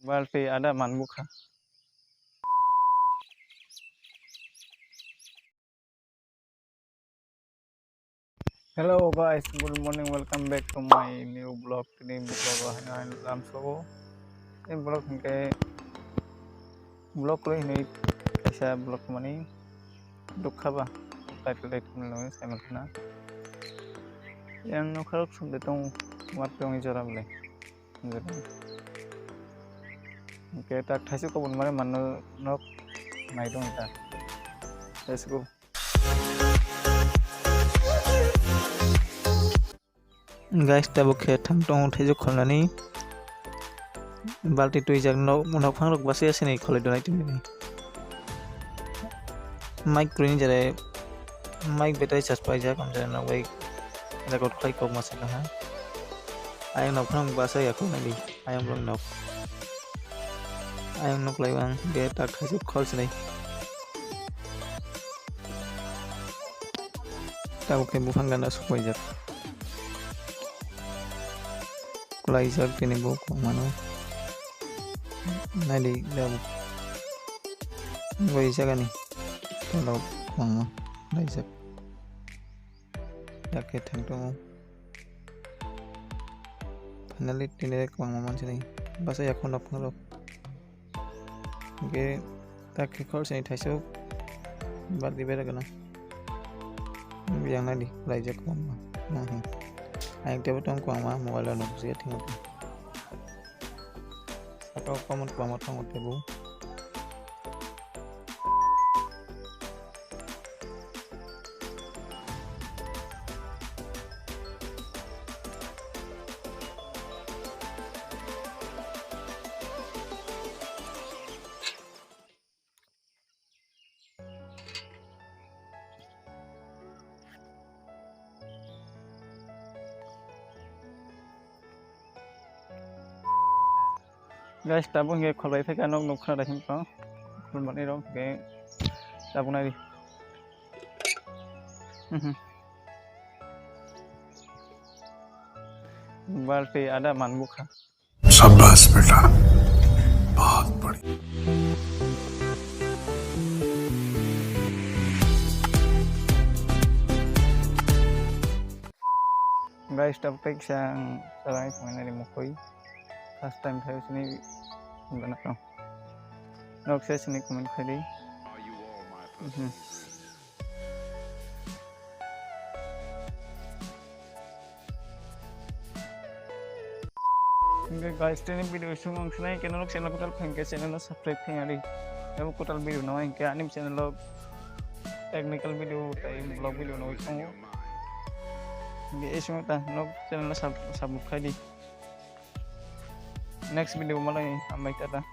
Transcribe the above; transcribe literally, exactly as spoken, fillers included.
Balti ada man bukha. Hello guys, good morning, welcome back to my new vlog. Tini vlog o haino haino lamsogo. Tini vlog hingke vlog lo hinui kaisa vlog mani dukha ba title dai thumlai saimang khana. Yang nokharok sumde tong mat tong jora bole. Hingke tak thaisuk kobon mare manno nok nai tong ta. Let's go. Guys, tabuk khe thang tongo thaijwk kholnani. Balti twijak nok, nok phangrok bwsai asini kholai donai tongmani. Mic kwrwini jare mic battery charge paijak, amjare nok bai record khlai kok masa kaha. Ayang nok phangrok bwsai ya kholnani, ayang borok nok. Ayang nok lai ang ge tak thaijwk khol sinai. Tabuk khe buphang gana suklaijak. Kulaijak tini bo kwbangmano. Naidi tabuk. Bai jagani. Tolok kwbangma kulaijak. Yak khe thang tongo. Finally tini kwbangma mansinai. Basa yakho nok phano. Hingke tak khe khol sini thaisok balti bera gana. Yang nadi laijak kwbangma. Hmm. Ayang tebo tong kwbangma mobile rok nukjagui thango. Saka o comment kwbangma tongo tebo. Guys, tabuk hingke kholbai phaikha, nok nukha da himkha. Khulmani rok hingke tabuk nai di. Mhm. Balti ada man bukha. शाबाश बेटा, बहुत बढ़िया। Guys, tabuk tei kisa ang salai tongmani ri mukhui. First time khai sini gana tong. Nok se sini comment khai di. Mhm. Hingke guys, tini video sung ang sinai keno nok channel kotal phai hingke channel no subscribe khai di. Ebo kotal video no hingke ani channel o technical video tei vlog video no tongo. Hingke e sung ta nok channel no sub-, subscribe khai di. Next video malai hambai tata.